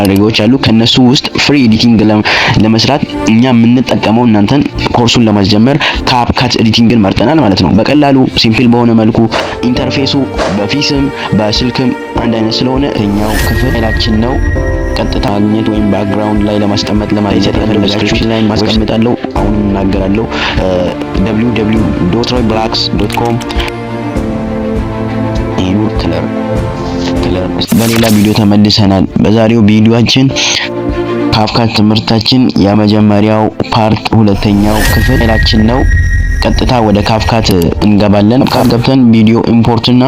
ማድረጊያዎች አሉ። ከነሱ ውስጥ free editing ለመስራት እኛ የምንጠቀመው እናንተን ኮርሱን ለማስጀመር CapCut editing ን መርጠናል ማለት ነው። በቀላሉ simple በሆነ መልኩ interface ኡ በ PC ም በስልክም አንድ አይነት ስለሆነ እኛው ክፍላችን ነው ቀጥታ ማግኘት ወይም background ላይ ለማስቀመጥ ለማየት description ላይ ማስቀምጣለሁ። አሁን እናገራለሁ። www.royblacks.com ይሄን color በሌላ ቪዲዮ ተመልሰናል። በዛሬው ቪዲዮአችን CapCut ትምህርታችን የመጀመሪያው part ሁለተኛው ክፍላችን ነው። ቀጥታ ወደ CapCut እንገባለን። ገብተን ቪዲዮ import እና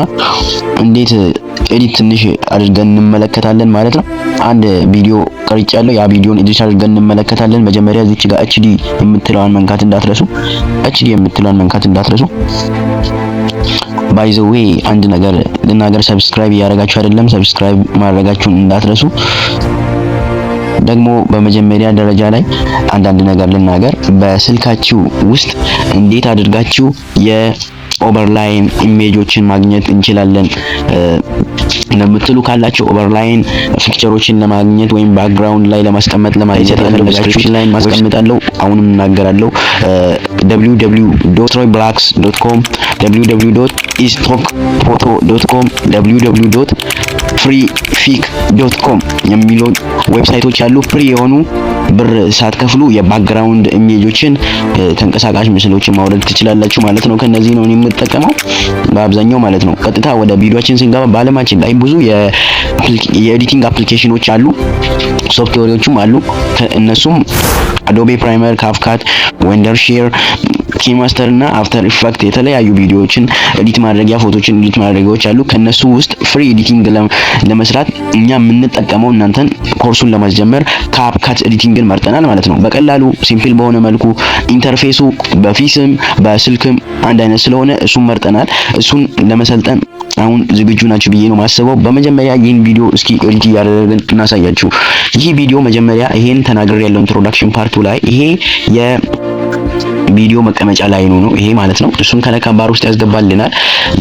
እንዴት edit ትንሽ አድርገን እንመለከታለን ማለት ነው። አንድ ቪዲዮ ቀርጫለሁ። ያ ቪዲዮን edit አድርገን እንመለከታለን። መጀመሪያ እዚች ጋር HD የምትለዋን መንካት እንዳትረሱ። HD የምትለዋን መንካት እንዳትረሱ። By the way፣ አንድ ነገር ልናገር፣ subscribe እያደረጋችሁ አይደለም። Subscribe ማድረጋችሁን እንዳትረሱ። ደግሞ በመጀመሪያ ደረጃ ላይ አንዳንድ ነገር ልናገር። በስልካችሁ ውስጥ እንዴት አድርጋችሁ የ overlay image ኦችን ማግኘት እንችላለን ለምትሉ ካላችሁ፣ overlay picture ኦችን ለማግኘት ወይም background ላይ ለማስቀመጥ ለማየት description ላይ ማስቀምጣለሁ። አሁንም እናገራለሁ። www.royblacks.com፣ www.istockphoto.com፣ www.freefic.com የሚሉ website ኦች አሉ። Free የሆኑ ብር ሳትከፍሉ የ background image ኦችን፣ ተንቀሳቃሽ ምስሎችን ማውረድ ትችላላችሁ ማለት ነው። ከነዚህ ነው የምጠቀመው በአብዛኛው ማለት ነው። ቀጥታ ወደ ቪዲዮአችን ስንገባ በአለማችን ላይ ብዙ የ editing application ኖች አሉ፣ ሶፍትዌሮችም አሉ። እነሱም Adobe Premiere፣ CapCut፣ Wondershare፣ KineMaster እና After Effect የተለያዩ ቪዲዮዎችን edit ማድረጊያ፣ ፎቶዎችን edit ማድረጊያዎች አሉ። ከነሱ ውስጥ free editing ለመስራት እኛ የምንጠቀመው እናንተን ኮርሱን ለማስጀመር CapCut editing ን መርጠናል ማለት ነው። በቀላሉ simple በሆነ መልኩ interface ኡ በ PC ም በስልክም አንድ አይነት ስለሆነ እሱን መርጠናል። እሱን ለመሰልጠን አሁን ዝግጁ ናችሁ ብዬ ነው ማስበው። በመጀመሪያ ይህን ቪዲዮ እስኪ edit እያደረግን እናሳያችሁ። ይህ ቪዲዮ መጀመሪያ ይሄን ተናግሬ ያለው introduction part ኡ ላይ ይሄ የቪዲዮ መቀመጫ ላይ ነው ይሄ ማለት ነው። እሱን ከነካ ባር ውስጥ ያስገባልናል።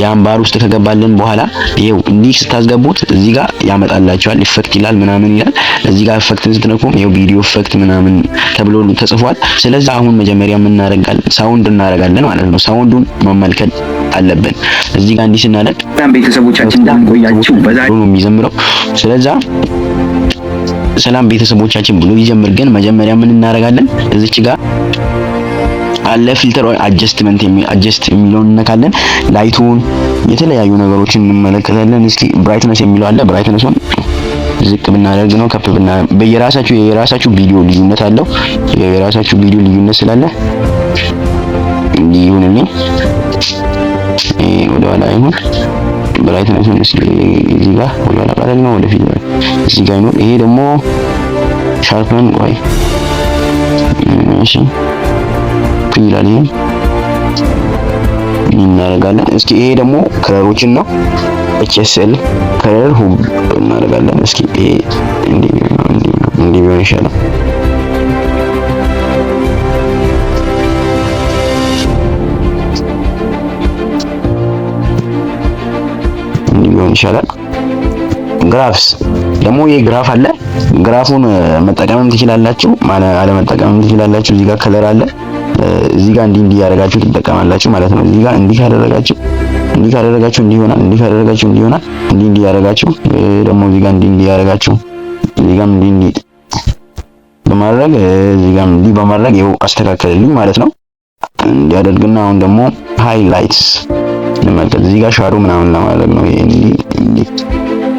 ያን ባር ውስጥ ከገባልን በኋላ ይሄው እንዲህ ስታስገቡት እዚህ ጋር ያመጣላችኋል። Effect ይላል ምናምን ይላል። እዚህ ጋር effect ን ስትነኩም ይሄው video effect ምናምን ተብሎ ተጽፏል። ስለዚህ አሁን መጀመሪያ ምን እናደርጋለን? Sound እናደርጋለን ማለት ነው። Sound ኡን መመልከት አለብን። እዚህ ጋር እንዲህ ስናደርግ ቤተሰቦቻችን እንደምን ቆያችሁ? በዛሬ ነው የሚዘምረው። ስለዛ ሰላም ቤተሰቦቻችን ብሎ ይጀምር። ግን መጀመሪያ ምን እናደርጋለን? እዚች ጋር አለ filter adjustment adjust የሚለውን እነካለን። Light ኡን የተለያዩ ነገሮችን እንመለከታለን። እስኪ brightness የሚለው አለ። Brightness ኡን ዝቅ ብናደርግ ነው ከፍ ብና በየራሳችሁ የራሳችሁ ቪዲዮ ልዩነት አለው። የራሳችሁ ቪዲዮ ልዩነት ስላለ እንዲህ ይሁንልኝ። ይሄ ወደኋላ ይሁን። Brightness ኡን እስኪ እዚህ ጋር ወደኋላ ባደርግ ነው ወደፊት እዚህ ጋር ይሁን። ይሄ ደግሞ sharpen፣ ቆይ፣ እሺ ይላል። ይሄ እናደርጋለን። እስኪ ይሄ ደግሞ color ኦችን ነው፣ HSL color hue እናደርጋለን። እስኪ ይሄ እንዲህ እንዲህ እንዲህ ቢሆን ይሻላል። እንዲህ ቢሆን ይሻላል። Graphs ደግሞ ይሄ graph አለ። Graph ኡን መጠቀምም ትችላላችሁ፣ አለመጠቀምም ትችላላችሁ። እዚህ ጋር color አለ። እዚህ ጋር እንዲህ እንዲህ ያደረጋችሁ ትጠቀማላችሁ ማለት ነው። እዚህ ጋር እንዲህ ካደረጋችሁ እንዲህ ይሆናል። እንዲህ ካደረጋችሁ እንዲህ ይሆናል። እንዲህ እንዲህ ያደረጋችሁ ደግሞ እዚህ ጋር እንዲህ እንዲህ ያደረጋችሁ፣ እዚህ ጋርም እንዲህ እንዲህ በማድረግ፣ እዚህ ጋርም እንዲህ በማድረግ ይኸው አስተካከልልኝ ማለት ነው። እንዲያደርግና አሁን ደግሞ highlights እንመልከት። እዚህ ጋር shadow ምናምን ለማድረግ ነው። ይሄ እንዲህ እንዲህ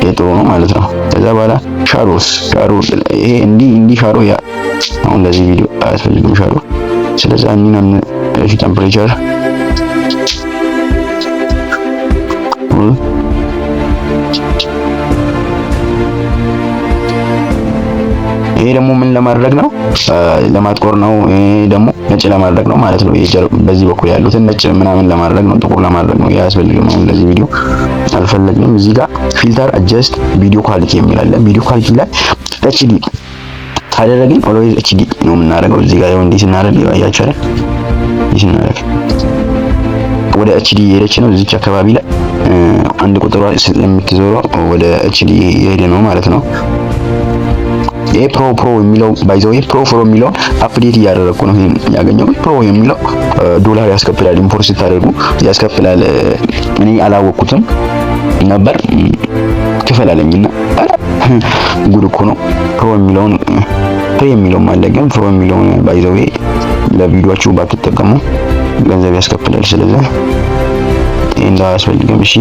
የጥሩ ነው ማለት ነው። ከዛ በኋላ shadows፣ shadow ይሄ እንዲህ እንዲህ shadow ያ አሁን ለዚህ ቪዲዮ አያስፈልግም shadow። ስለዚህ እኒን እሺ temperature። ይሄ ደግሞ ምን ለማድረግ ነው? ለማጥቆር ነው። ይሄ ደግሞ ነጭ ለማድረግ ነው ማለት ነው። ይሄ በዚህ በኩል ያሉትን ነጭ ምናምን ለማድረግ ነው፣ ጥቁር ለማድረግ ነው። ይሄ አያስፈልግም። አሁን ለዚህ ቪዲዮ አልፈለግንም። እዚህ ጋር filter adjust video quality የሚል አለ። Video quality ላይ HD ካደረግን always HD ነው የምናደርገው። እዚህ ጋር ያው እንዲህ ስናደርግ ያያችሁ አይደል? እንዲህ ስናደርግ ወደ HD የሄደች ነው። እዚች አካባቢ ላይ አንድ ቁጥሯ የምትዞረው ወደ HD የሄደ ነው ማለት ነው። ይሄ pro pro የሚለው by the way pro የሚለውን update እያደረግኩ ነው። ይሄን ያገኘው pro የሚለው ዶላር ያስከፍላል። Import ስታደርጉ ያስከፍላል። እኔ አላወቅኩትም ነበር፣ ክፈል አለኝና ጉድ እኮ ነው። Pro የሚለውን፣ free የሚለውን አለ፣ ግን pro የሚለውን by the way ለቪዲዮአችሁ ባትጠቀሙ ገንዘብ ያስከፍላል። ስለዚህ ይሄ እንዳያስፈልግም። እሺ፣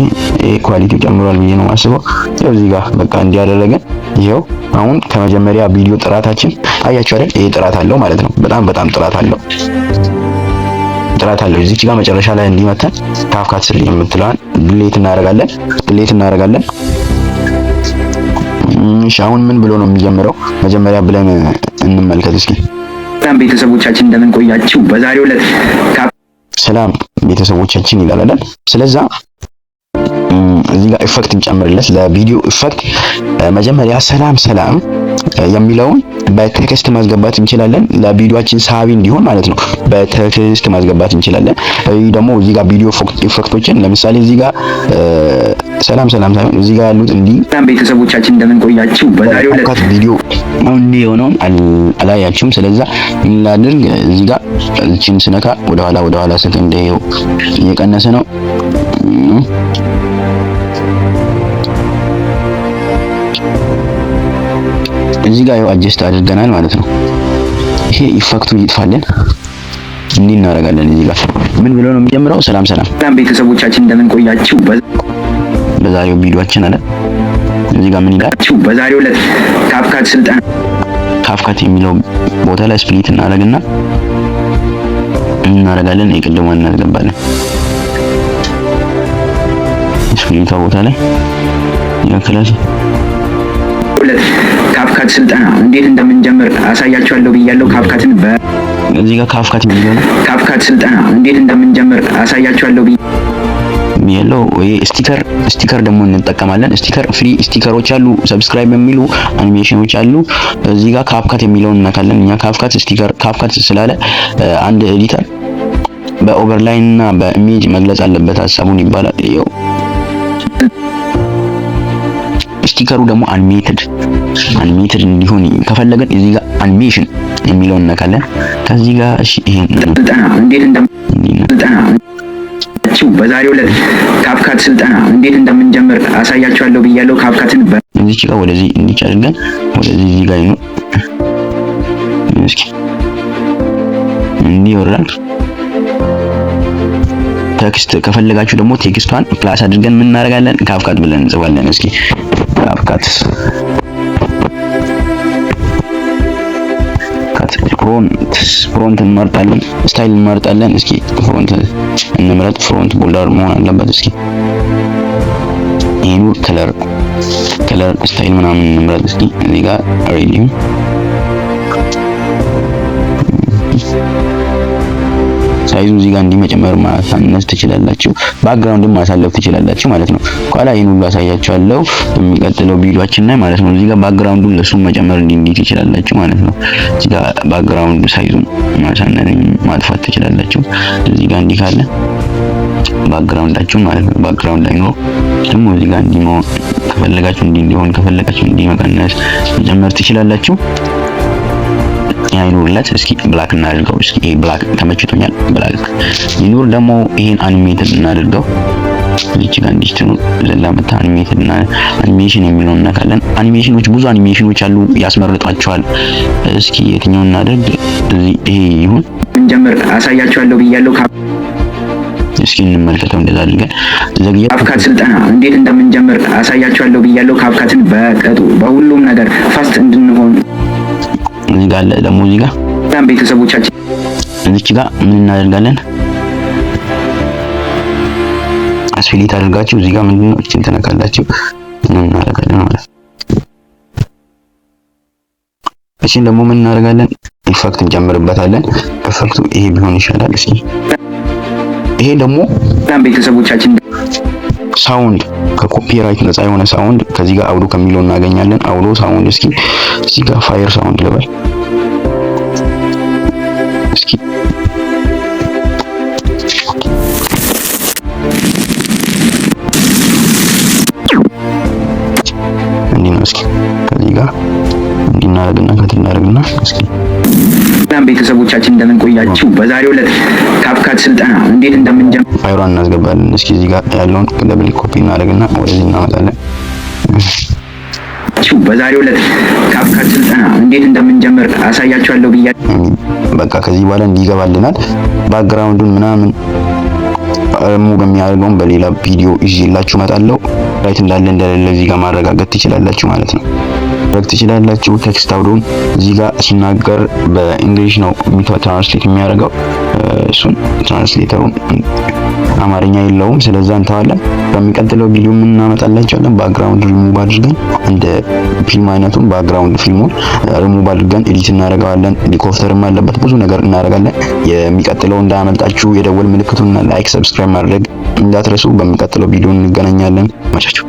ይሄ quality ው ጨምሯል ብዬ ነው የማስበው። ያው እዚህ ጋር በቃ እንዲያደረገን ይኸው አሁን ከመጀመሪያ ቪዲዮ ጥራታችን አያችሁ አይደል? ይሄ ጥራት አለው ማለት ነው። በጣም በጣም ጥራት አለው፣ ጥራት አለው። እዚች ጋር መጨረሻ ላይ እንዲመተን CapCut 3 የምትለዋን delete እናደርጋለን፣ delete እናደርጋለን። እሺ፣ አሁን ምን ብሎ ነው የሚጀምረው? መጀመሪያ ብለን እንመልከት እስኪ። ሰላም ቤተሰቦቻችን፣ እንደምን ቆያችሁ? በዛሬው ዕለት ሰላም ቤተሰቦቻችን ይላል አይደል? ስለዛ እዚህ ጋር effect እንጨምርለት፣ ለቪዲዮ effect። መጀመሪያ ሰላም ሰላም የሚለውን በ text ማስገባት እንችላለን። ለቪዲዮአችን ሳቢ እንዲሆን ማለት ነው። በ text ማስገባት እንችላለን። ይህ ደግሞ እዚህ ጋር ቪዲዮ effect ኦችን ለምሳሌ እዚህ ጋር ሰላም ሰላም ሳይሆን እዚህ ጋር ያሉት እንዲህ ሰላም ቤተሰቦቻችን፣ እንደምን ቆያችሁ? በዛሬው ዕለት ቪዲዮ አሁን እንዲህ የሆነውን አላያችሁም። ስለዛ ምን ላድርግ? እዚህ ጋር እቺን ስነካ ወደኋላ ወደኋላ ሰከንድ ይኸው እየቀነሰ ነው። እዚህ ጋር ያው adjust አድርገናል ማለት ነው። ይሄ effect ኡ ይጥፋልን፣ እንዲህ እናደርጋለን። እዚህ ጋር ምን ብሎ ነው የሚጀምረው? ሰላም ሰላም ሰላም ቤተሰቦቻችን፣ እንደምን ቆያችሁ? በዛሬው ቪዲዮአችን አለ። እዚህ ጋር ምን ይላል? በዛሬው ዕለት CapCut ስልጠና CapCut የሚለው ቦታ ላይ split እናደርግና እናደርጋለን። የቅድሟን እናስገባለን። Split ኣ ቦታ ላይ ያክላል። ዕለት CapCut ስልጠና እንዴት እንደምንጀምር አሳያችኋለሁ ብያለሁ። CapCut ን በ እዚህ ጋር CapCut የሚለው ነው። CapCut ስልጠና እንዴት እንደምንጀምር አሳያችኋለሁ ያለው ይሄ sticker፣ sticker ደግሞ እንጠቀማለን። Sticker፣ free sticker ኦች አሉ፣ subscribe የሚሉ አኒሜሽኖች አሉ። እዚህ ጋር CapCut የሚለውን እነካለን። እኛ CapCut sticker፣ CapCut ስላለ አንድ editor በ overlay እና በ image መግለጽ አለበት ሀሳቡን ይባላል። ይኸው sticker ኡ ደግሞ animated እንዲሆን ከፈለግን እዚህ ጋር አኒሜሽን የሚለውን እነካለን። ከዚህ ጋር እሺ ይሄን ስልጠና እንዴት እንደም ስልጠና በዛሬው ዕለት CapCut ስልጠና እንዴት እንደምንጀምር አሳያችኋለሁ ብያለሁ። CapCut ን በ እዚች ጋር ወደዚህ እንዲች አድርገን ወደዚህ እዚህ ጋር ይኑ እስኪ እንዲህ ይወርዳል። Text ከፈለጋችሁ ደግሞ text ኧን plus አድርገን ምን እናደርጋለን? CapCut ብለን እንጽፋለን። እስኪ CapCut cut font እንመርጣለን፣ style እንመርጣለን። እስኪ font እንምረጥ። Font bold መሆን አለበት። እስኪ ይሄኑ color style ምናምን እንምረጥ። እስኪ እዚህ ጋር ready size ኡ እዚህ ጋር እንዲህ መጨመር ማሳነስ ትችላላችሁ። Background ን ማሳለፍ ትችላላችሁ ማለት ነው። ኋላ ይሄን ሁሉ አሳያችኋለሁ በሚቀጥለው ቪዲዮአችን ላይ ማለት ነው። እዚህ ጋር background ኡን ለሱ መጨመር እንዲህ እንዲህ ትችላላችሁ ማለት ነው። እዚህ ጋር background size ኡን ማሳነስ ማጥፋት ትችላላችሁ። እዚህ ጋር እንዲህ ካለ background ኣችሁን ማለት ነው። Background ላይ ነው ደግሞ እዚህ ጋር እንዲህ መሆን ከፈለጋችሁ፣ እንዲህ እንዲሆን ከፈለጋችሁ እንዲህ መቀነስ መጨመር ትችላላችሁ። አይኑርለት፣ እስኪ black እናድርገው። እስኪ ይሄ black ተመችቶኛል። Black ይኑር። ደግሞ ይሄን animated እናድርገው። እዚች ጋር እንዲህ ትኑር ዘላ መታ animated እና አኒሜሽን የሚለውን እናካለን። አኒሜሽኖች፣ ብዙ አኒሜሽኖች አሉ፣ ያስመርጧቸዋል። እስኪ የትኛውን እናድርግ? እዚህ ይሄ ይሁን። እንጀምር አሳያችኋለሁ ብያለሁ። እስኪ እንመልከተው እንደዛ አድርገን ዘግየ CapCut ስልጠና እንዴት እንደምንጀምር አሳያችኋለሁ ብያለሁ። CapCut ን በቅጡ በሁሉም ነገር fast እንድንሆን እዚህ ጋር አለ ደግሞ እዚህ ጋር በጣም ቤተሰቦቻችን እዚች ጋር ምን እናደርጋለን? Split አድርጋችሁ እዚህ ጋር ምንድነው እቺን ተነካላችሁ ምን እናደርጋለን ማለት ነው። እቺን ደግሞ ምን እናደርጋለን? Effect እንጨምርበታለን። Effect ኡ ይሄ ቢሆን ይሻላል። እስኪ ይሄ ደግሞ በጣም ቤተሰቦቻችን Sound፣ ከ copyright ነፃ የሆነ sound ከዚህ ጋር አውዶ ከሚለው እናገኛለን። Audio sound፣ እስኪ እዚህ ጋር fire sound ልበል እስኪ። እንዲህ ነው። እስኪ ከዚህ ጋር እንዲህ እናደርግና እናደርግና እስኪ ሰላም ቤተሰቦቻችን፣ እንደምን ቆያችሁ? በዛሬው ዕለት CapCut ስልጠና እንዴት እንደምንጀምር ፋይሏን እናስገባለን። እስኪ እዚህ ጋር ያለውን double copy እናደርግና ወደዚህ እናመጣለን። በዛሬው ዕለት CapCut ስልጠና እንዴት እንደምንጀምር አሳያችኋለሁ ብያለሁ። በቃ ከዚህ በኋላ እንዲገባልናል። Background ኡን ምናምን ሪሙቭ የሚያደርገውን በሌላ ቪዲዮ ይዤላችሁ እመጣለሁ። Right እንዳለ እንደሌለ እዚህ ጋር ማረጋገጥ ትችላላችሁ ማለት ነው። ማድረግ ትችላላችሁ። Text አውዶን እዚህ ጋር ሲናገር በ English ነው translate የሚያደርገው። እሱን translator ኡን አማርኛ የለውም። ስለዛ እንተዋለን። በሚቀጥለው ቪዲዮ ምን እናመጣላችኋለን? ባክግራውንድ ሪሙቭ አድርገን እንደ ፊልም አይነቱን ባክግራውንድ ፊልሙን ሪሙቭ አድርገን edit እናደርገዋለን። ሄሊኮፕተርም አለበት፣ ብዙ ነገር እናደርጋለን። የሚቀጥለው እንዳያመልጣችሁ የደወል ምልክቱን like፣ subscribe ማድረግ እንዳትረሱ። በሚቀጥለው ቪዲዮ እንገናኛለን። መቻችሁ።